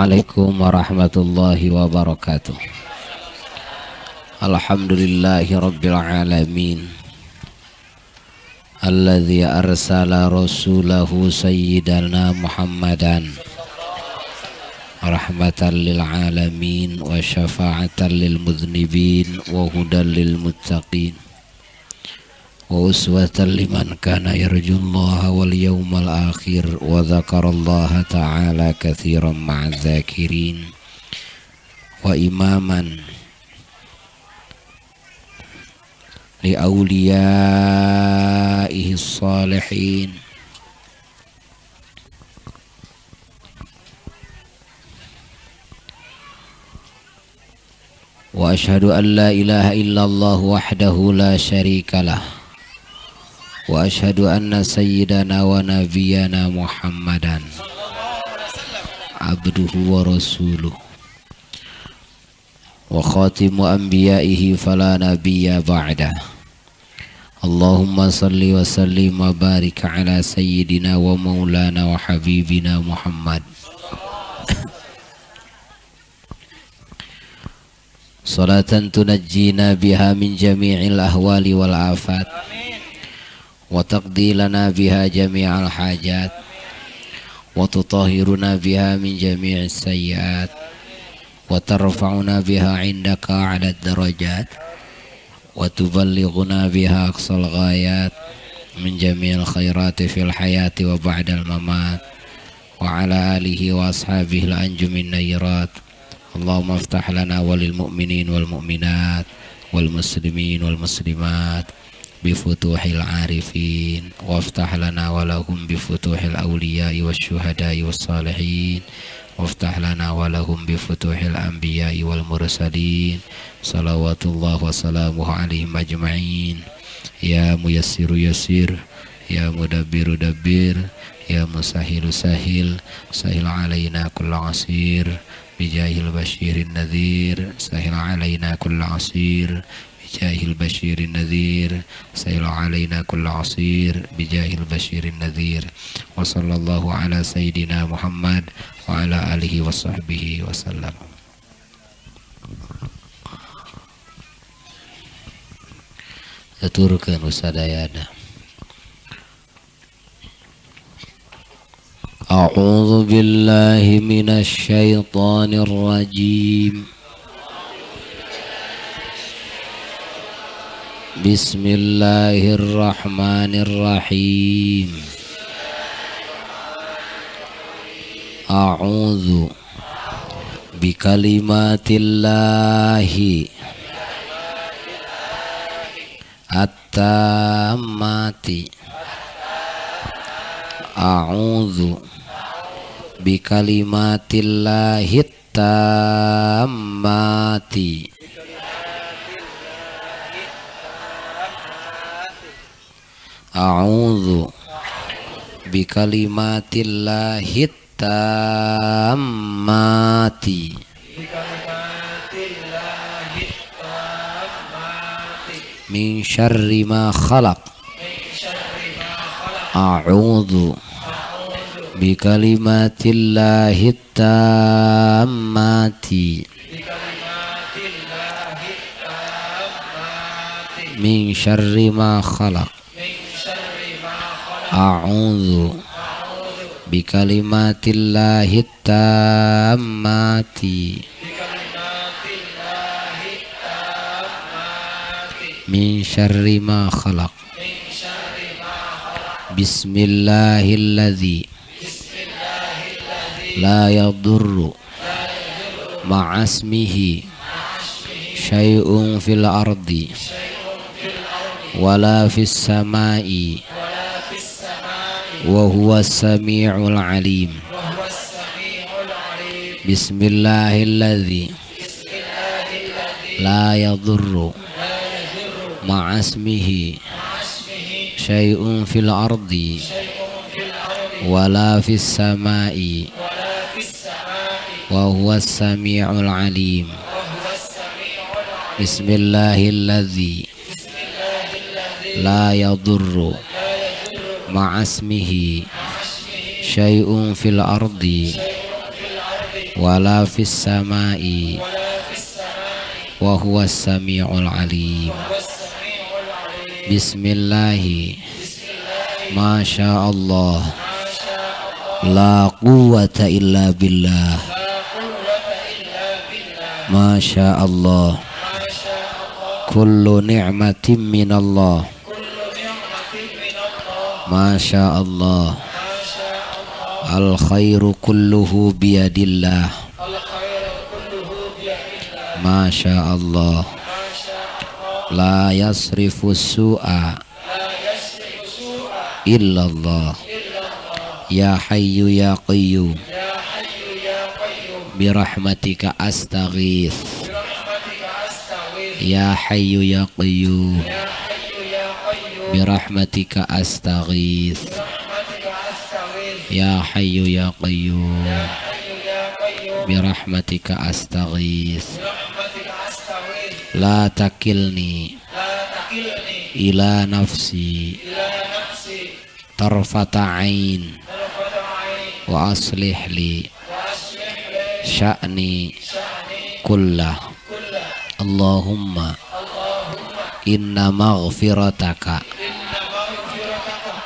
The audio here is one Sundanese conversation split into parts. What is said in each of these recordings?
Assalamualaikum warahmatullahi wabarakatuh. Alhamdulillahi rabbil alamin. Alladzi arsala rasulahu sayyidana Muhammadan rahmatan lil alamin wa syafa'atan lil mudznibin wa hudan lil muttaqin wa uswatan liman kana yarjullaha wal yawmal akhir wa dzakarallaha ta'ala katsiran ma'az dzakirin wa imaman li awliyaihi shalihin. Wa asyhadu an la ilaha illallah wahdahu la syarikalah wa asyhadu anna sayyidana wa nabiyyana Muhammadan abduhu wa rasuluh wa khatimu anbiya'ihi fala nabiyya ba'dah. Allahumma salli wa sallim wa barik ala sayyidina wa maulana wa habibina Muhammad. Salatan tunajjina biha min jami'il ahwali wal afat wa taqdi lana biha jami'al hajat wa tutahhiruna biha min jami'is sayyiat wa tarfa'una biha 'indaka 'ala ad-darajat wa tuballighuna biha aqsal ghayat min jami'il khairati fil hayati wa ba'dal mamat wa 'ala alihi wa ashabihi al-anjumin nayrat. Allahumma aftah lana walil mu'minin wal mu'minat wal muslimin wal muslimat bifutuhil arifin waftah lana walahum bifutuhil awliya'i wasyuhada'i wassalihin waftah lana walahum bifutuhil anbiya'i wal mursalin. Salawatullah wa salamuhu alaihim ajma'in. Ya muyassiru yassir, ya mudabbiru dabbir, ya musahilu sahil, sahil alaina kulla asir bijahil basyirin nadhir, sahil alaina kulla asir bijahil basyirin nadhir, sahil alaina kulla asir bijahil basyirin nadhir. Wa sallallahu ala sayyidina Muhammad wa ala alihi wa sahbihi wa sallam. Aturkeun usadayana. A'udzu billahi minasy syaithanir rajim. Bismillahirrahmanirrahim. A'udzu bikalimatillahi at-tammati. A'udzu bikalimatillahi tammati. A'udzu bikalimatillahi tammati min syarri ma khalaq. A'udzu bikalimatillahi tammati min syarri ma khalaq. A'udzu bikalimatillahi tammati min syarri ma khalaq. Bismillahilladzi la yadurru ma'asmihi syai'un fil ardi wala fis sama'i wa huwas sami'ul alim. Bismillahilladzi la yadurru ma'asmihi syai'un fil ardi wala fis sama'i wa huwas sami'ul alim. Bismillahilladzi la yadurru ma'asmihi syai'un fil ardi Wala fis samai wa huwas samiul alim. Bismillahi ma syaa Allah la quwwata illa billah. Ma syaa Allah kullu ni'matin minallah. Ma syaa Allah al khairu kulluhu biyadillah. Ma syaa Allah la yasrifu su'a illallah. Ya hayyu ya qayyum birahmatika astaghith. Ya hayyu ya qayyum birahmatika astaghith. Ya hayyu ya qayyum birahmatika astaghith. La takilni ila nafsi tarfata ain wa aslih li sya'ni kullah. Allahumma inna maghfirataka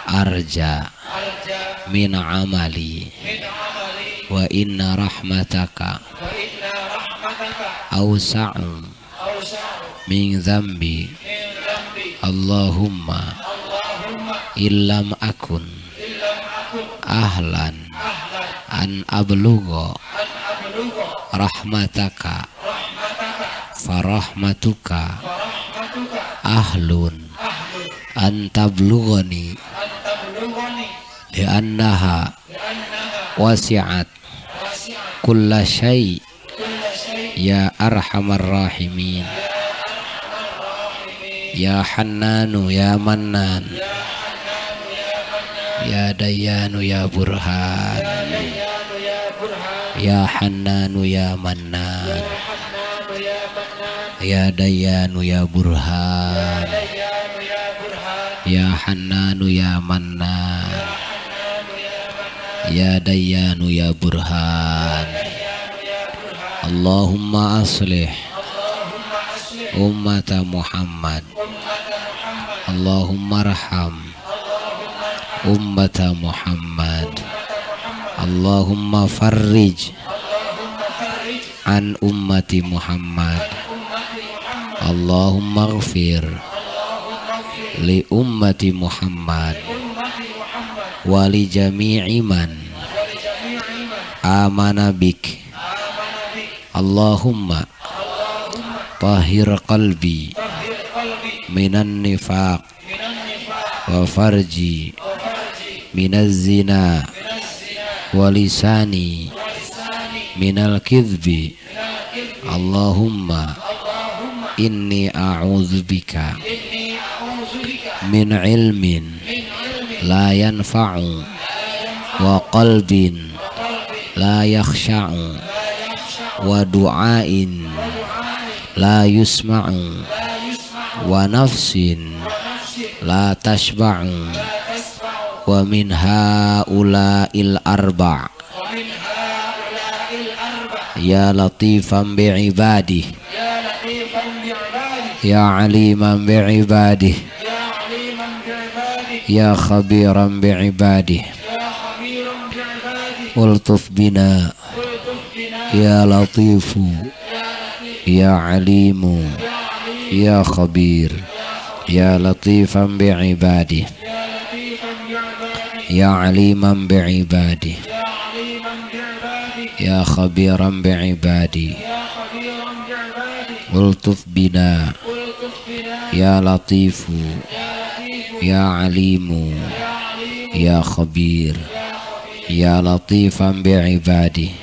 arja min amali wa inna rahmataka awsa'u min dzambi. Allahumma illam akun ahlan an ablugha rahmataka farahmatuka ahlun an tablughani li'annaha wasi'at kulla syai' ya arhamar rahimin. Ya Hannanu ya Mannan ya Dayyanu ya Burhan. Ya Hannanu ya Mannan ya Dayyanu ya Burhan. Ya Hannanu ya Mannan ya Dayyanu ya Burhan. Allahumma aslih ummata Muhammad. Allahumma arham ummata Muhammad. Allahumma farrij an ummati Muhammad. Allahumma ighfir li ummati Muhammad wa li jami'i man amana bik. Allahumma tahhir qalbi minan nifaq wa farji minaz zina wa lisani minal kidhbi. Allahumma inni a'udzubika min ilmin la yanfa'u wa qalbin la yakhsha'u wa du'ain la yusma'u wa nafsin la tashba'u wa min haula'il arba' ya latifan bi'ibadih ya aliman bi'ibadih ya khabiran bi'ibadih. Ultuf bina ya latifu ya alimu ya khabir ya latifan bi'ibadih ya aliman bi'ibadih ya khabiran bi'ibadih. Ultuf bina ya latifu ya alimu ya khabir ya latifan bi'ibadih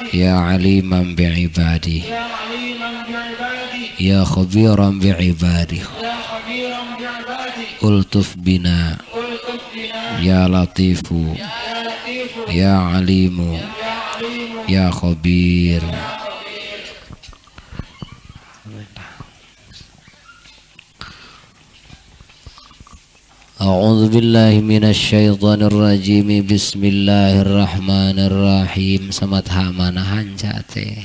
ya aliman bi'ibadih ya khabiran bi'ibadih. Ultuf bina ya latifu ya alimu ya khabir. A'udzu billahi minasyaitonir rajim. Bismillahirrahmanirrahim. Samatha manahan teh.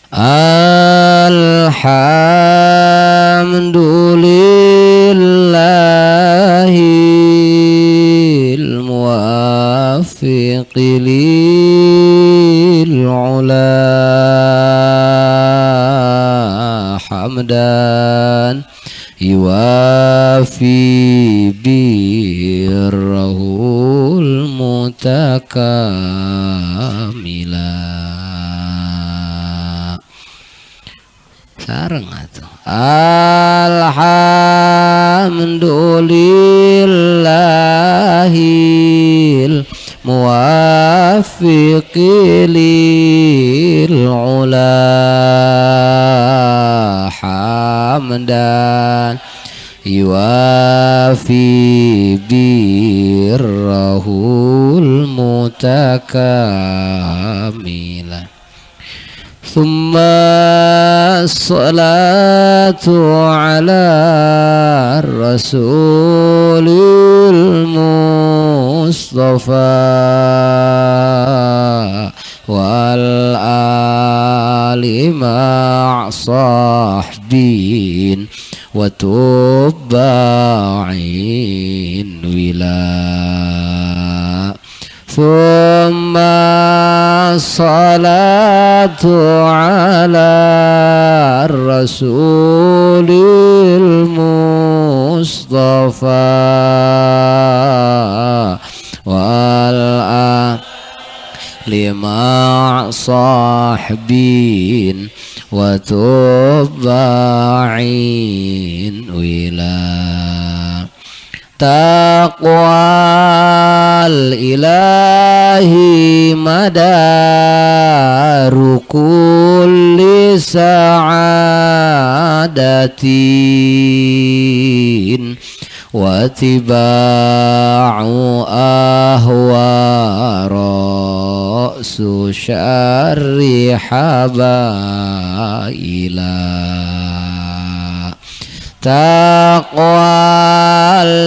Alhamdulillahil muwaffiqi lil ula hamdan yuwafi birrahul mutakamila. Sareng atuh. Alhamdulillahil muwaffiqi lil ula hamdan yuwafi birrahul mutakamila. Thumma salatu ala rasulil mustafa wal ali ma' sahbin wa tubba'in wila. Thumma salatu ala rasulil mustafa wal ali ma' sahbin wa tubba'in wila. Taqwal ilahi madaru kulli sa'adatin wa tiba'u ahwa ra'su syarri habaila. Taqwal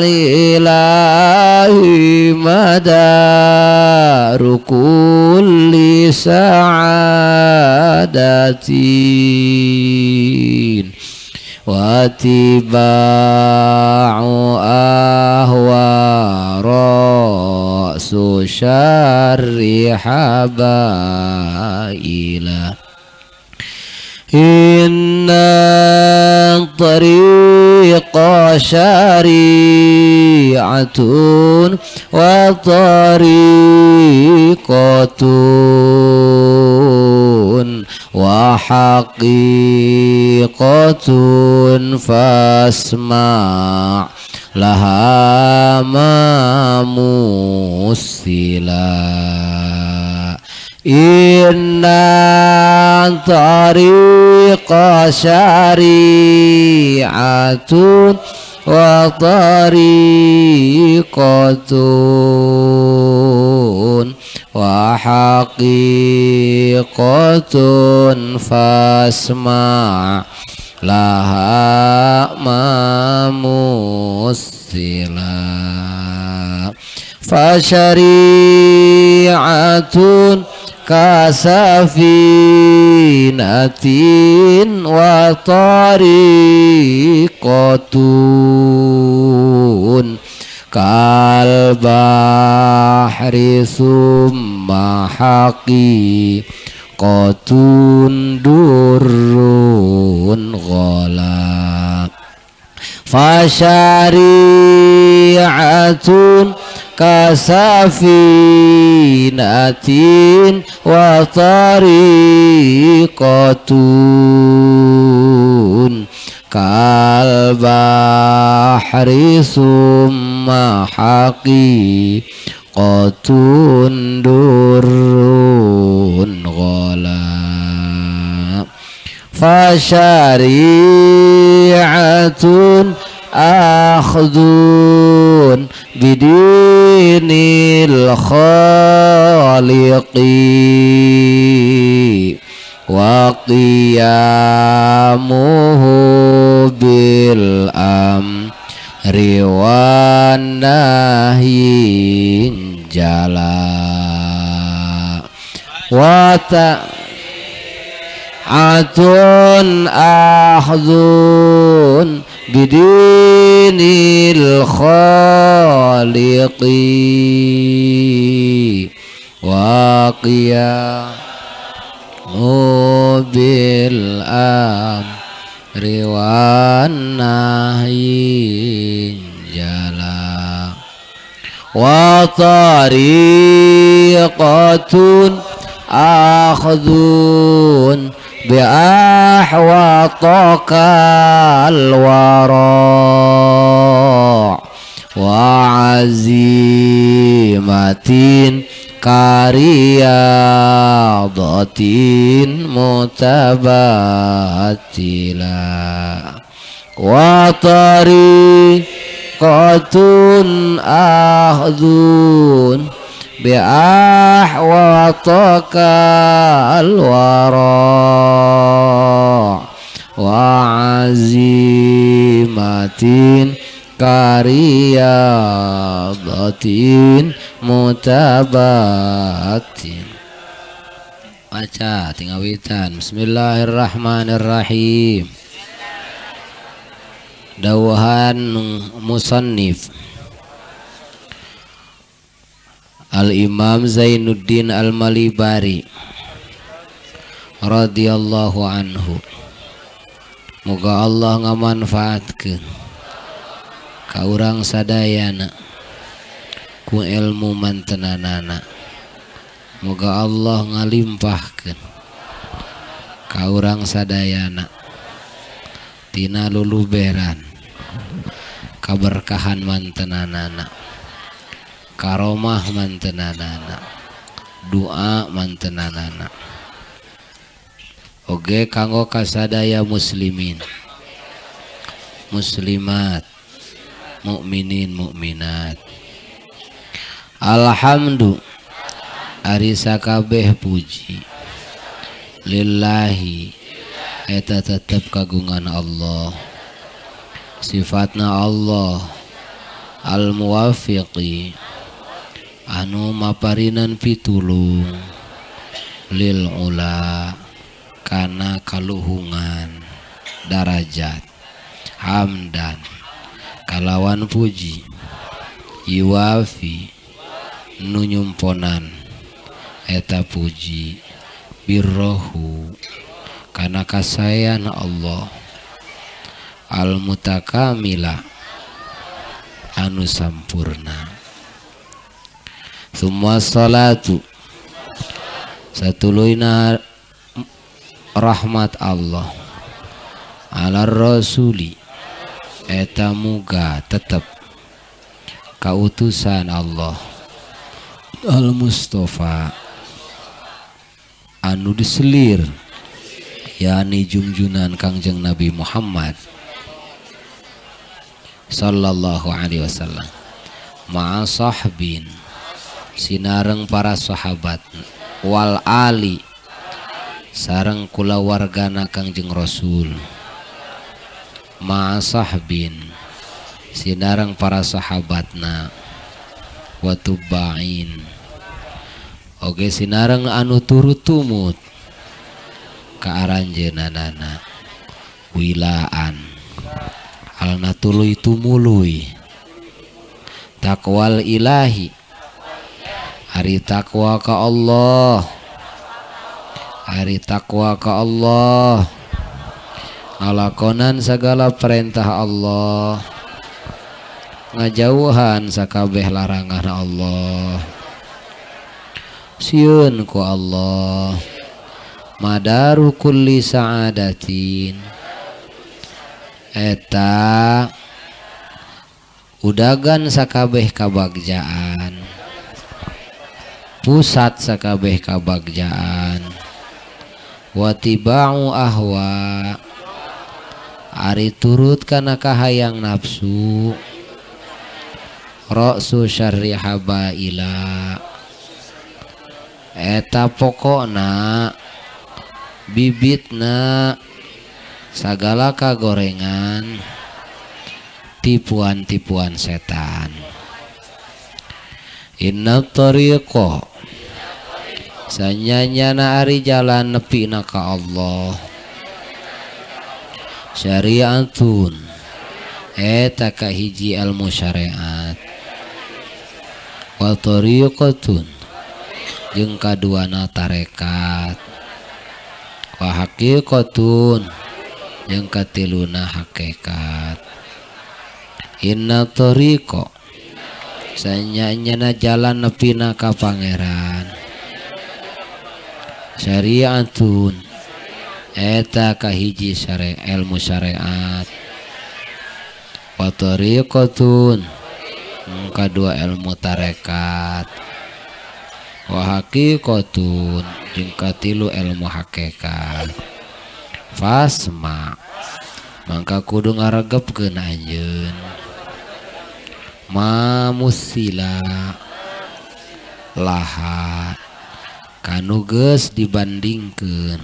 ilahi madaru kulli sa'adatin wa tiba'u ahwa ra'su syarri habaila. Inna tariqa syari'atun wa tariqatun wa haqiqatun fasma' laha ma musila. Inna tariqa syari'atun wa tariqatun wa haqiqatun fasma' laha ma musila. Fasyari'atun kasafinatin wa tariqatun kal bahri summa haqiqatun durrun ghala. Fasyari'atun kasafinatin wa tariqatun kal bahri summa haqiqatun durrun ghala. Fasyari'atun akhdun bidinil khaliqi wa Wa qiyamuhu bil amri wan nahyi jala. Wa ta'atun ahzun bidinil khaliqi wa qiyamu bil amri wan nahyi jala. Wa tariqatun akhdun bi ahwatokal wara wa azimatin kariyadatin mutabatila. Wa tariqatun ahdun bi ahwatokal wara wa azimatin kariyadatin mutabatin. Baca tingawitan. Bismillahirrahmanirrahim. Dawuhan musannif Al-Imam Zainuddin Al-Malibari radhiyallahu anhu. Moga Allah ngamanfaatkeun ka urang sadayana ku ilmu mantenanana. Moga Allah ngalimpahkeun ka urang sadayana tina luluberan kaberkahan mantenanana, karomah mantenanana, doa mantenanana. Oge kanggo kasadaya muslimin, muslimat, mukminin, mukminat. Alhamdu ari sakabeh puji lillahi eta tetep kagungan Allah, sifatna Allah al-muwafiqi anu maparinan pitulung lil ula kana kaluhungan darajat hamdan kalawan puji yuwafi nu nyumponan eta puji birrohu kana kasayan Allah al mutakamila anu sampurna. Summa salatu satuluyna rahmat Allah ala rasuli eta muga tetep kautusan Allah al Mustafa anu diselir yani jungjunan Kangjeng Nabi Muhammad sallallahu alaihi wasallam ma'a sahbin sinareng para sahabat wal ali sareng kulawargana Kangjeng Rasul ma'a sahbin sinareng para sahabatna wa tubain oge sinareng anu turut tumut ka aranjeunanana wilaan alna tuluy tumuluy takwal ilahi ari takwa ka Allah, ari takwa ka Allah, ngalakonan segala perintah Allah, ngajauhan sakabeh larangan Allah. Sieun ku Allah madaru kulli sa'adatin eta udagan sakabeh kabagjaan, pusat sakabeh kabagjaan. Watiba'u ahwa ari turut kana kahayang nafsu, ra'su syarri habaila eta pokokna Bibitna sagala kagorengan tipuan-tipuan setan. Inna tariqa sanyanyana ari jalan nepina ka Allah syariatun eta kahiji ilmu syariat wa tariqatun jeung kaduana tarekat wa haqiqatun jeung katiluna hakikat. Inna tariqa sanyanyana jalan nepina ka pangeran syariatun eta kahiji ilmu syariat wa tariqatun kadua ilmu tarekat wa haqiqatun jeung katilu ilmu hakikat. Fasma mangka kudu ngaregepkeun anjeun ma musila laha kanu geus dibandingkeun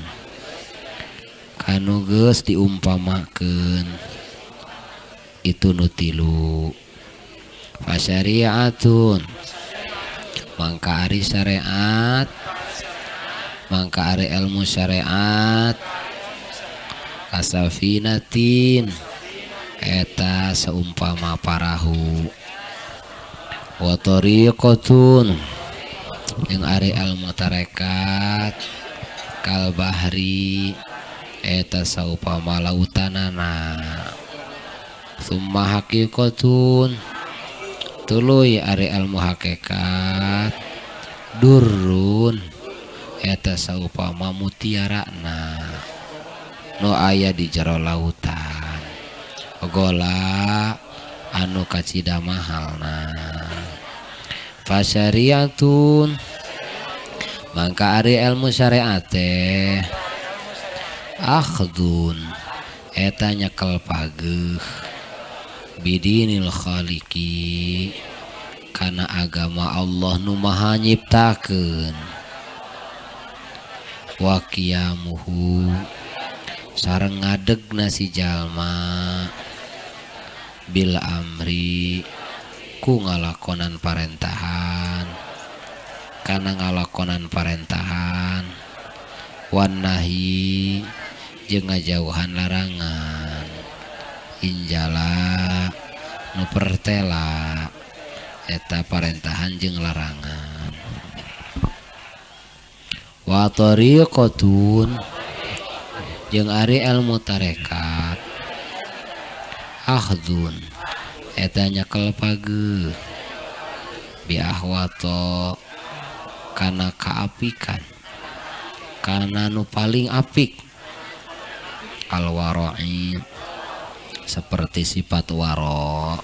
kanu geus diumpamakeun itu nu tilu. Fasyariatun mangka ari syariat mangka ari ilmu syariat kasafinatin eta seumpama parahu wa tariqatun jeung ari ilmu tarekat kal bahri eta saupama lautanana summa haqiqatun tuluy ari ilmu hakikat durrun eta saupama mutiarana nu aya di jero lautan gola anu kacida mahalna. Fasyariatun mangka ari ilmu syariat teh akhdun eta nyekel pageuh bidinil khaliqi kana agama Allah nu maha nyiptakeun wa qiyamuhu sareng ngadegna si jalma bil amri ku ngalakonan parentahan kana ngalakonan parentahan wan nahi jeung ngajauhan larangan injala nu pertela eta parentahan jeung larangan wa tariqatun jeung ari ilmu tarekat akhdun eta nyekel pageuh bi ahwato kana kaapikan kana nu paling apik al wara'i seperti sifat waro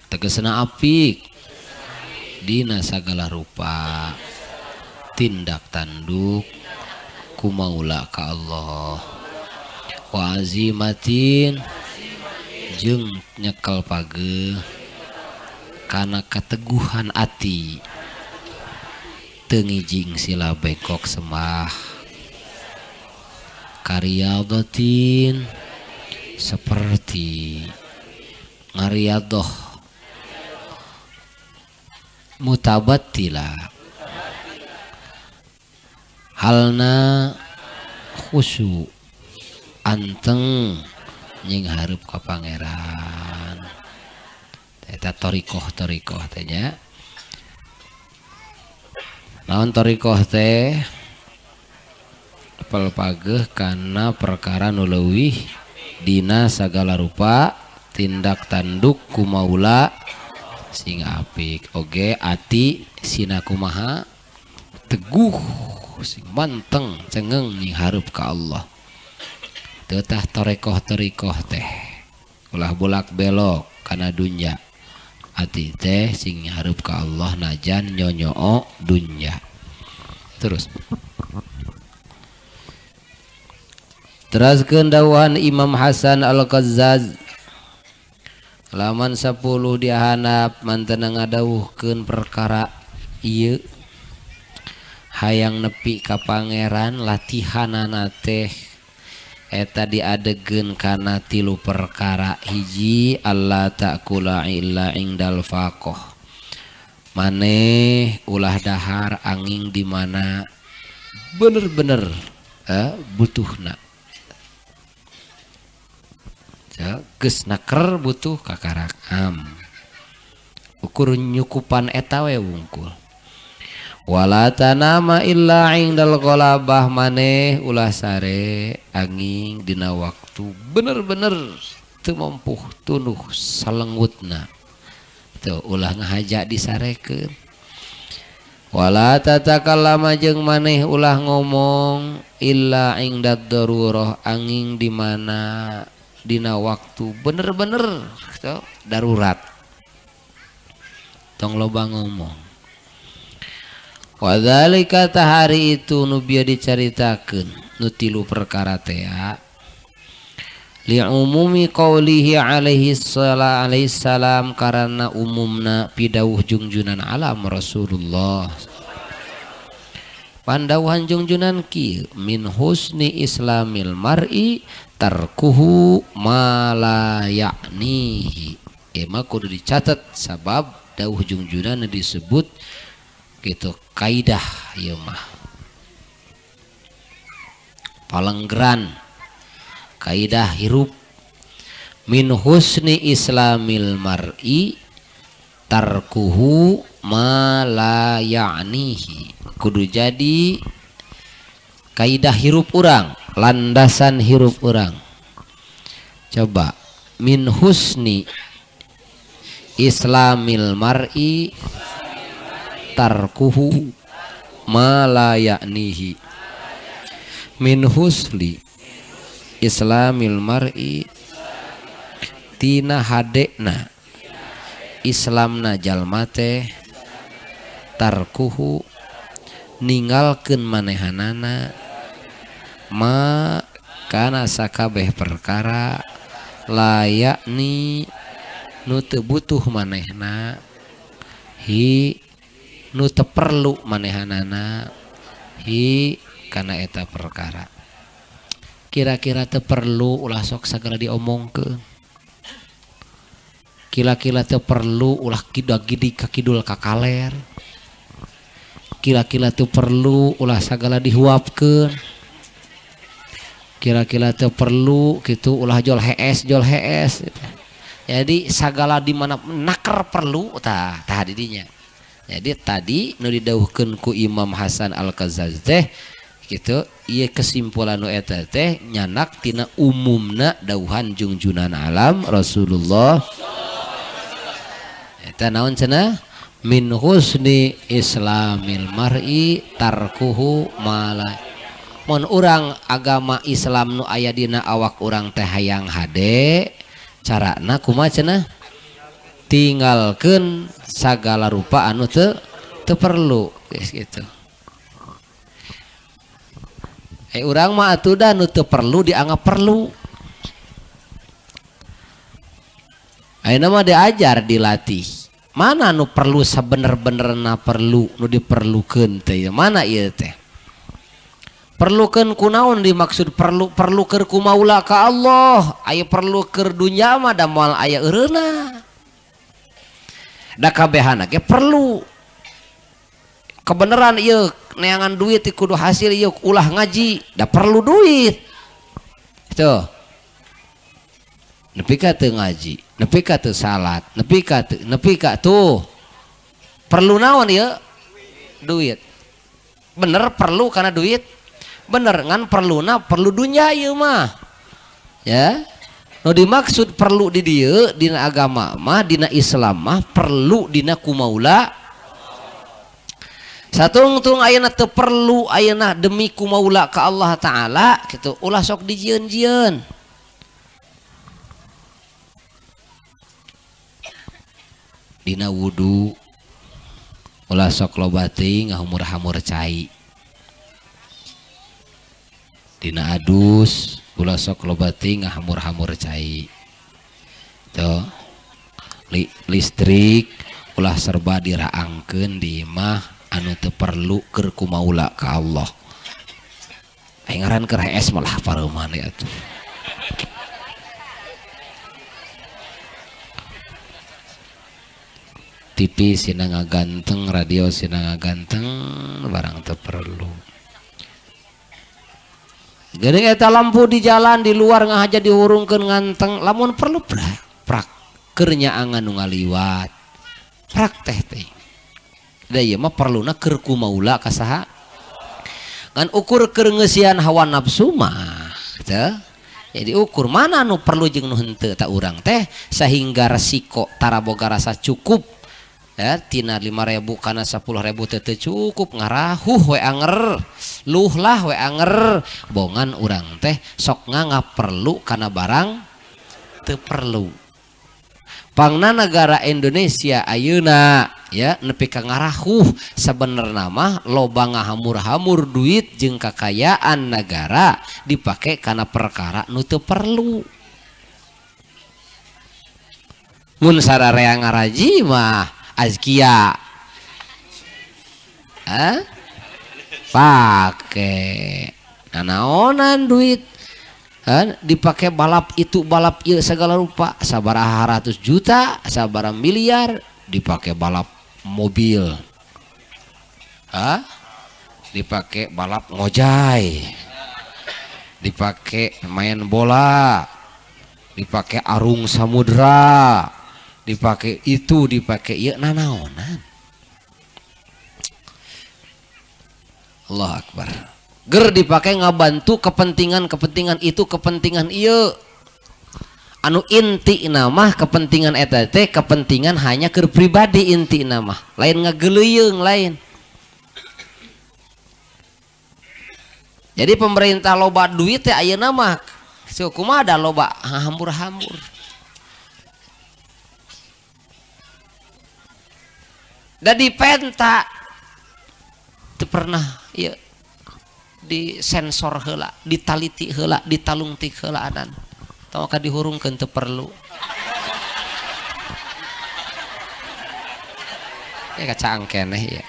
tegesna apik dina sagala rupa tindak tanduk kumaula ka Allah wa azimatin jeung nyekel pageuh kana kateguhan ati teu ngijing sila bengkok sembah kariyadatin seperti ngariyadoh mutabattila halna khusu anteng nying hareup ka pangeran eta thariqah-thariqah teh nya. Naon thariqah teh apel pageuh kana perkara nu leuwih dina sagala rupa tindak tanduk kumaula sing apik oge ati sina kumaha teguh sing manteng cengeng nying hareup ka Allah. Teu tah thariqah-thariqah teh ulah bolak belok kana dunya ati teh sing hareup ka Allah najan nyonyoo dunya. Terus teraskeun dawuhan Imam Hasan Al-Qazzaz laman 10 dihanap mantena ngadawuhkeun perkara ieu. Hayang nepi ka pangeran latihanana teh eta diadegeun kana tilu perkara. Hiji, alla ta'kula illa indal faqah. Maneh ulah dahar angin di mana bener-bener butuhna. Geus naker butuh kakarak am. Ukur nyukupan eta we wungkul. Wala tanama illa indal ghalabah, maneh ulah sare angin dina waktu bener-bener teu mampuh tunuh salengutna. Tuh ulah ngahaja disarekeun. Wala tatakallama jeung maneh ulah ngomong illa indad darurah, angin di mana dina waktu bener-bener tuh darurat. Tong loba ngomong. Wadzalika tahari itu nu bieu dicaritakeun nu tilu perkara teh li umumi qaulihi alaihi salam, karena umumna pidawuh jungjunan alam Rasulullah. Pandawuhan jungjunan ki min husni islamil mar'i tarkuhu ma la ya'nihi. Emang kudu dicatat sabab dawuh jungjunan disebut gitu kaidah ieu mah palenggeran kaidah hirup. Min husni islamil mar'i tarkuhu ma la ya'nihi. Kudu jadi kaidah hirup urang, landasan hirup urang. Coba min husni islamil mar'i tarkuhu ma la ya'nihi. Min husli islamil mar'i tina hadekna islamna jalma teh tarkuhu ninggalkeun manehanana ma kana sakabeh perkara layakni nu teu butuh manehna hi nu teu perlu manehanana hi kana eta perkara. Kira-kira teu perlu ulah sok sagala diomongkeun. Kira-kira teu perlu ulah kidagidi ka kidul ka kaler. Kira-kira teu perlu ulah sagala dihuapkeun. Kira-kira teu perlu kitu ulah jol hees jol hees. Jadi sagala di mana naker perlu tah tah didinya. Jadi tadi nu didawuhkeun ku Imam Hasan Al-Kazaz teh gitu, ieu kesimpulan nu eta teh nyanak tina umumna dawuhan jungjunan alam Rasulullah. Eta naon cenah? Min husni islamil mar'i tarkuhu ma la. Mun urang agama Islam nu aya dina awak urang teh hayang hade, carana kumaha cenah? Tinggalkeun sagala rupa anu teu perlu gitu. Urang mah atuh da nu teu perlu dianggap perlu. Ayeuna mah diajar dilatih. Mana nu perlu sabener-benerna perlu nu diperlukeun teh mana ieu teh? Perlukeun kunaon dimaksud perlu perlu keur kumaula ka Allah. Aya perlu keur dunya mah da moal aya eureuna. Da kabehana ge perlu. Kebenaran ieu neangan duit kudu hasil ieu ulah ngaji da perlu duit. Tuh. Nepi ka teu ngaji, nepi ka teu salat, nepi ka teu, nepi ka tuh. Perlu naon ieu? Duit. Bener perlu karena duit. Bener ngan perluna perlu dunya ieu mah. Ya. Nu dimaksud perlu di dieu dina agama mah dina Islam mah perlu dina kumaula. Satungtung ayeuna teu perlu ayeuna demi kumaula ka Allah Ta'ala gitu ulah sok dijieun-jieun. Dina wudu ulah sok loba teuing ngahumur-hamur cai. Dina adus ulah sok loba teuing ngahamur-hamur cai. Tuh. Listrik ulah serba diraangkeun di imah anu teu perlu keur kumaula ka Allah. Aing ngaran keur hees malah pareuman ya atuh. TV sina ngaganteng, radio sina ngaganteng, barang teu perlu. Geuning eta lampu di jalan di luar ngahaja dihurungkeun nganteng, lamun perlu prak keur nyaangan nu ngaliwat. Prak teh teh. Da ieu mah perluna keur kumaula ka saha? Ngan ukur keur ngeusian hawa nafsu mah teu. Jadi ukur mana nu perlu jeung nu henteu ta urang teh sehingga resiko tara boga rasa cukup. Ya, tina 5.000 kana 10.000 teu cukup ngarahuh we anger, luh lah we anger, bongan urang teh sok ngangap perlu kana barang teu perlu. Pangna negara Indonesia ayeuna ya nepi ka ngarahuh sabenerna mah loba ngahamur-hamur duit jeung kakayaan negara dipake kana perkara nu teu perlu. Mun sararea ngaraji mah azkia pake nanaonan duit dipakai balap itu balap ieu segala rupa sabaraha ratus juta sabaraha miliar dipakai balap mobil, dipakai balap ngojai, dipakai main bola, dipakai arung samudra, dipakai itu dipakai ieu nanaonan. Allah Akbar. Ger dipakai ngabantu kepentingan-kepentingan itu kepentingan ieu. Anu inti nama kepentingan eta teh kepentingan hanya keur pribadi inti nama, lain ngageleuyeung lain. Jadi pemerintah loba duit teh ayeuna mah kumaha da loba hambur-hambur. Da dipenta teu pernah ieu disensor heula, ditaliti heula, ditalungtik heula anan. Tong ka dihurungkeun teu perlu. Ya kacaang keneh ya.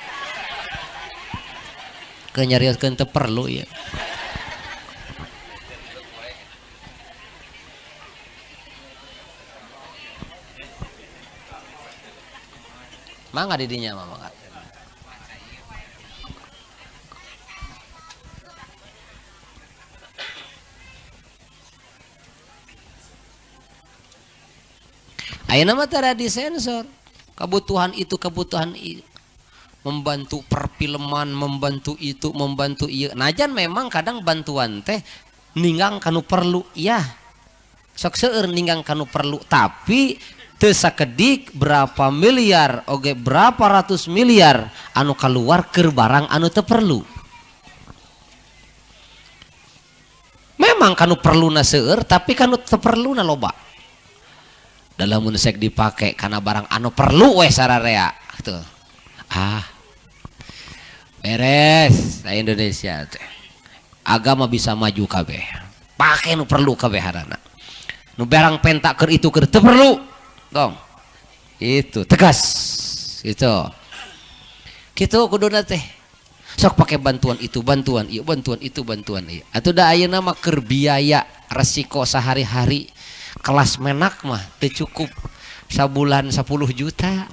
Keur nyarioskeun teu perlu ya. Mangga di dinya mah mangga. Ayeuna mah tara disensor. Kebutuhan itu kebutuhan itu. Membantu perfilman, membantu itu, membantu ieu. Najan memang kadang bantuan teh ninggang kanu perlu ya. Sok seueur ninggang kanu perlu, tapi teu sakedik berapa miliar oge berapa ratus miliar anu keluar keur barang anu teu perlu. Memang kanu perluna seueur tapi kanu teu perluna loba. Dalam mun sek dipake kana barang anu perlu we sararea gitu. Ah. Beres da Indonesia teh. Agama bisa maju kabeh. Pake nu perlu kabeh harana. Nu barang pentak keur itu keur teu perlu. Tong. Itu tegas. Itu. Kitu kuduna teh. Sok pakai bantuan itu, bantuan ieu, bantuan itu, bantuan ieu. Atuh da ayeuna mah keur biaya resiko sehari-hari kelas menak mah teu cukup sabulan 10 juta.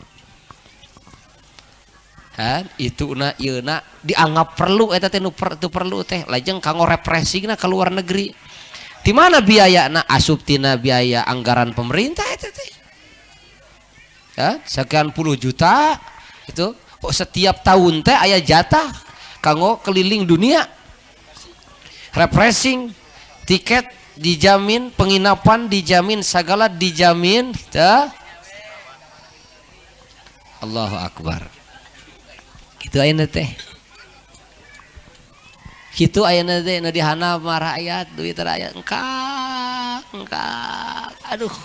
Han, itu na ieu na dianggap perlu eta teh nu teu perlu teh lajeng kanggo refreshingna ka luar negeri. Di mana biayana asup tina biaya anggaran pemerintah eta teh. Ya, sekian puluh juta itu oh, setiap tahun teh aya jatah kanggo keliling dunia. Refreshing, tiket dijamin, penginapan dijamin, segala dijamin teh. Allahu Akbar. Kitu ayeuna teh. Kitu ayeuna teh nu dihanap mah rakyat, duit rakyat engkak, engkak. Aduh.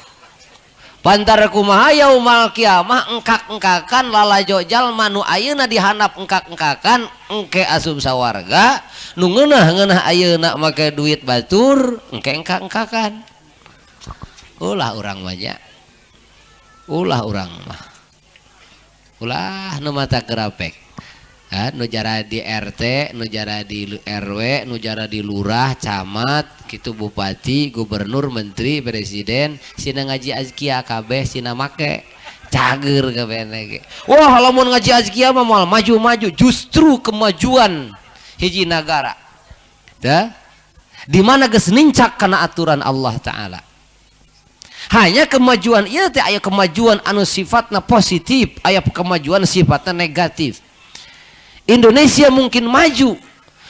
Pantar kumaha yaumal kiamah engkak-engkakan lalajo jalma nu ayeuna dihanap engkak-engkakan engke asup sawarga nu ngeunah-ngeunah ayeuna make duit batur engke engkak-engkakan. Ulah urang mah nya. Ulah urang mah. Ulah nu mata kerapek. Nu jara di RT, nu jara di RW, nu jara di lurah, camat, kitu bupati, gubernur, menteri, presiden, sina ngaji azkia kabeh sina make cager kabeh ge. Wah, lamun ngaji azkia mah moal maju-maju, justru kemajuan hiji nagara. Tah? Di mana geus nincak kana aturan Allah Ta'ala. Hanya kemajuan ieu teh aya kemajuan anu sifatna positif, aya kemajuan sifatna negatif. Indonesia mungkin maju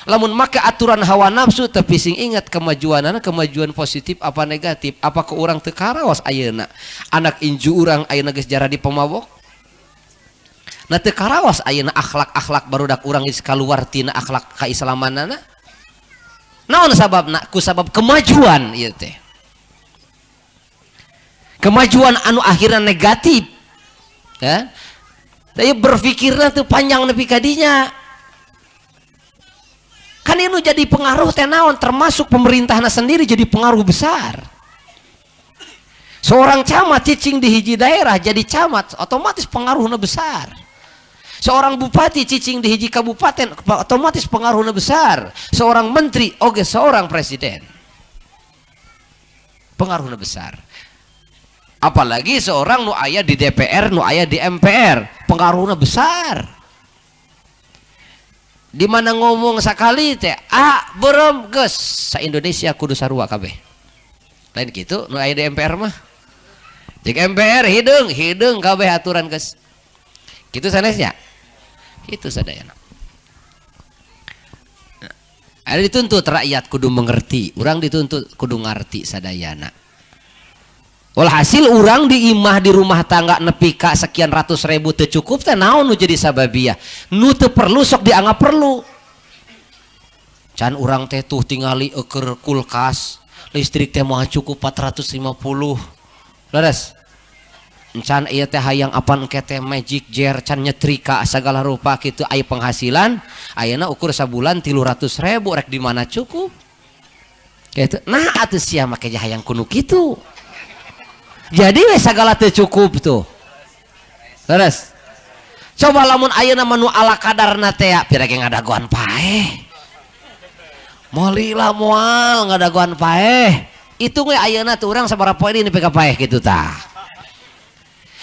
lamun make aturan hawa nafsu, tapi sing ingat kemajuanana kemajuan positif apa negatif, apa ke urang teu karaos ayeuna. Anak inju urang ayeuna geus jara di pemabok. Nah teu karaos ayeuna akhlak-akhlak barudak urang geus kaluar tina akhlak kaislamanana. Naon sababna? Ku sabab kemajuan ieu teh. Kemajuan anu akhirna negatif. Ya. Tapi berpikirnya tuh panjang nepi ka dinya. Kan ini jadi pengaruh teh naon, termasuk pemerintahna sendiri jadi pengaruh besar. Seorang camat cicing di hiji daerah jadi camat, otomatis pengaruhnya besar. Seorang bupati cicing di hiji kabupaten, otomatis pengaruhnya besar. Seorang menteri, oke, seorang presiden, pengaruhnya besar. Apalagi seorang nu aya di DPR, nu aya di MPR, pengaruhnya besar. Di mana ngomong sakali teh, ah berem geus sa Indonesia kudu sarua kabeh. Lain gitu nu aya di MPR mah. Jika MPR hideung, hideung kabeh aturan geus. Kitu sanesnya. Itu sadayana. Ada dituntut rakyat kudu mengerti, urang dituntut kudu ngarti sadayana. Walhasil urang di imah di rumah tangga nepi ka sekian ratus ribu teu cukup teh naon nu jadi sababiah. Nu teu perlu sok dianggap perlu. Can urang teh tuh tingali eueur kulkas, listrik teh moal cukup 450. Leres. Can ieu teh hayang apan engke teh magic jar can nyetrika sagala rupa kitu aya penghasilan, ayeuna ukur sabulan 300 ribu rek di mana cukup. Kitu. Nah atuh sia make hayang kuno kitu. Jadi we sagala teu cukup tuh. Terus coba lamun ayeuna mah nu ala kadarna teh pira ge ngadagoan paeh. Moal moal ngadagoan paeh. Itu we ayeuna tuh urang sabaraha poe deui nepi ka paeh kitu tah.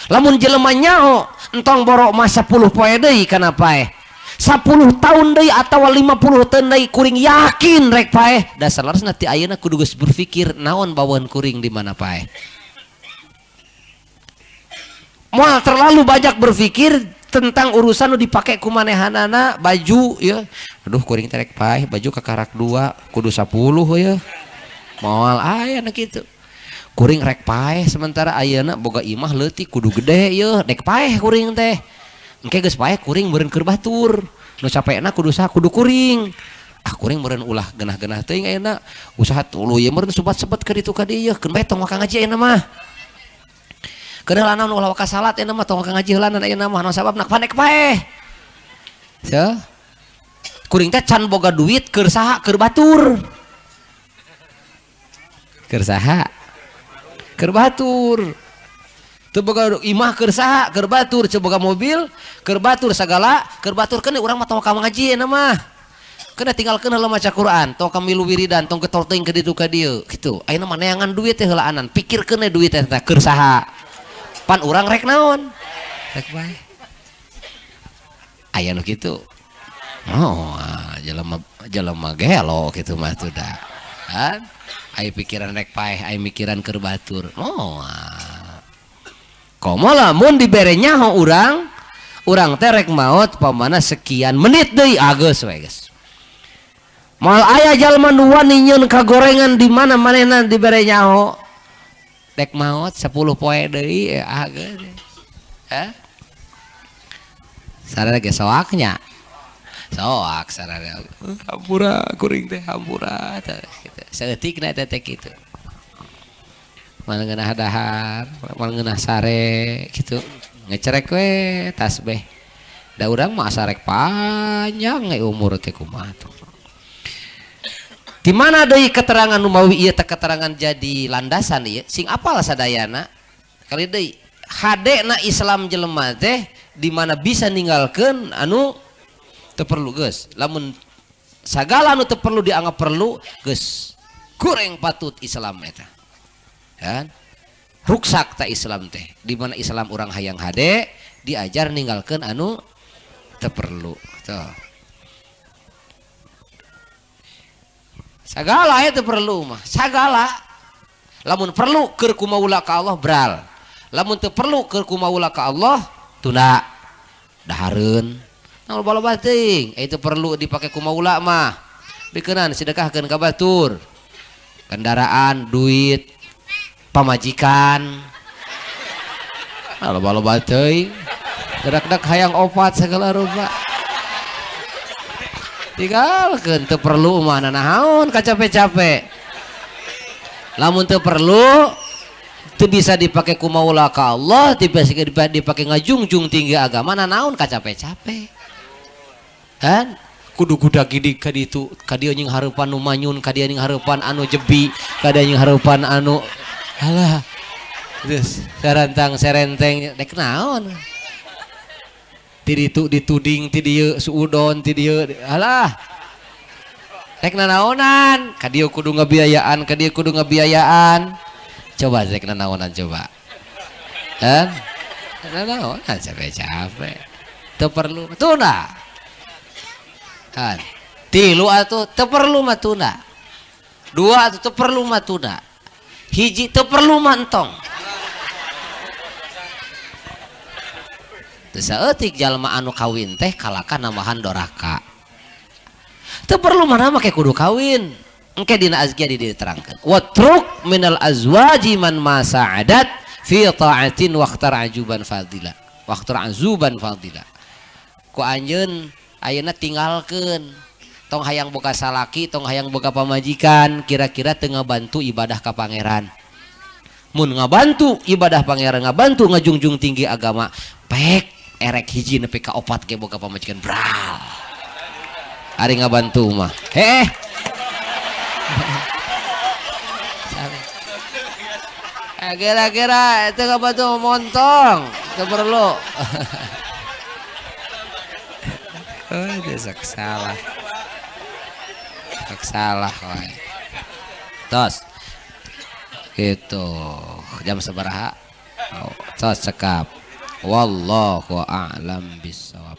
Lamun jelema nyaho entong borok mah 10 poe deui kana paeh. 10 tahun deui atawa 50 tahun deui kuring yakin rek paeh. Dasar leresna ti ayeuna kudu geus berpikir naon baweun kuring di mana paeh. Moal terlalu banyak berpikir tentang urusan nu dipake ku manehanana baju ya. Aduh kuring terek paeh baju kakarak 2 kudu 10 ya. Moal aya na kitu. Kuring rek paeh sementara ayeuna boga imah leutik kudu gede ya, dek paeh kuring teh. Engke geus paeh kuring meureun keur batur. Nu capekna kudu saha kudu kuring. Ah kuring meureun ulah genah-genah teuing ayeuna. Usaha tuluy ye meureun subat-sebet ka ditu ka dieu keun bae tong waka ngaji ayeuna mah. Keun heula naon ulah waka salat ayeuna mah tong waka ngaji heula ayeuna mah naon sababna panek paeh. So kuring teh can boga duit keur saha keur batur. Keur saha? Keur batur. Teu boga imah keur saha? Keur batur. Teu boga mobil keur batur sagala keur batur keun urang mah tong waka ngaji ayeuna mah. Keun tinggalkeun heula maca Quran, tong ka milu wiridan, tong getol teuing ka ditu ka dieu kitu. Ayeuna mah neangan duit teh heulaanan, pikirkeun we duit teh keur saha. Pan urang rek naon? Rek bae. Aya nu kitu. Oh, jelema jelema gelo kitu mah tuh da. Kan? Aya pikiran rek paeh, aya mikiran keur batur. Oh. Komo lamun dibere nyaho urang, urang teh rek maot pamana sekian menit deui geus we geus. Moal aya jalma nu wani nyeun kagorengan di mana manehna dibere nyaho. Dek maot 10 poe deui geus. Hah? Sarana ge soaknya. Soak sarana. Hampura kuring teh hampura kitu. Saeutikna teh teh kitu. Moal ngeunah dahar, moal ngeunah sare kitu. Ngecerek we tasbih. Da urang mah asa rek panjang we umur teh kumaha tuh. Di mana deui keterangan nu mawi ieu teh keterangan jadi landasan ieu sing apal sadayana kali deui hadena Islam jelema teh di mana bisa ninggalkeun anu Teu perlu geus. Lamun sagala anu teu perlu dianggap perlu geus kurang patut Islam eta. Kan? Ruksak ta Islam teh. Di mana Islam urang hayang hade diajar ninggalkeun anu teu perlu. Tuh. Sagala itu perlu mah, sagala. Lamun perlu keur kumaula ka Allah bral. Lamun teu perlu keur kumaula ka Allah tunda. Dahareun. Nah loba-loba teuing, itu perlu dipake kumaula mah. Bikeunan sedekahkeun ka batur. Kendaraan, duit, pamajikan. Nah loba-loba teuing. Gerak-gerak hayang opat segala rupa. Tinggalkeun teu perlu mah nanaon kacape-cape. Lamun teu perlu teu bisa dipake kumaula ka Allah, teu bisa dipake ngajungjung tinggi agama nanaon kacape-cape. Kan kudu gudak gidig ka ditu, ka dieu nying hareupan nu manyun, ka dieu nying hareupan anu jebi, ka dieu nying hareupan anu halah. Terus sarantang serenteng dek naon. Ti ditu dituding ti dieu suudon ti dieu alah rek nanaonan ka dieu kudu ngabiayaan ka dieu kudu ngabiayaan coba rek nanaonan coba kan nanaonan capek-capek teu perlu tunda kan tilu atuh teu perlu mah tunda dua atuh teu perlu mah tunda hiji teu perlu mah entong. Saeutik jalma anu kawin teh kalaka nambahan doraka. Teu perlu mana make kudu kawin. Engke dina azkiyah diterangkeun. Watruk minal azwaji man masa'adat fi ta'atin waqtar ajuban fadila. Waqtar azuban fadila. Ku anjeun ayeuna tinggalkeun. Tong hayang boga salaki, tong hayang boga pamajikan, kira-kira teu ngabantu ibadah ka pangeran. Mun ngabantu ibadah pangeran, ngabantu ngajungjung tinggi agama, pek erek hiji nepi ka opat ge boga pamajikan bral. Ari ngabantu mah. Heh. Kira-kira itu ngabantu montong, teu perlu. Oh, desak salah. Sak salah wae. Tos. Gitu. Jam sabaraha? Oh, tos cekap. Wallahu a'lam bissawab.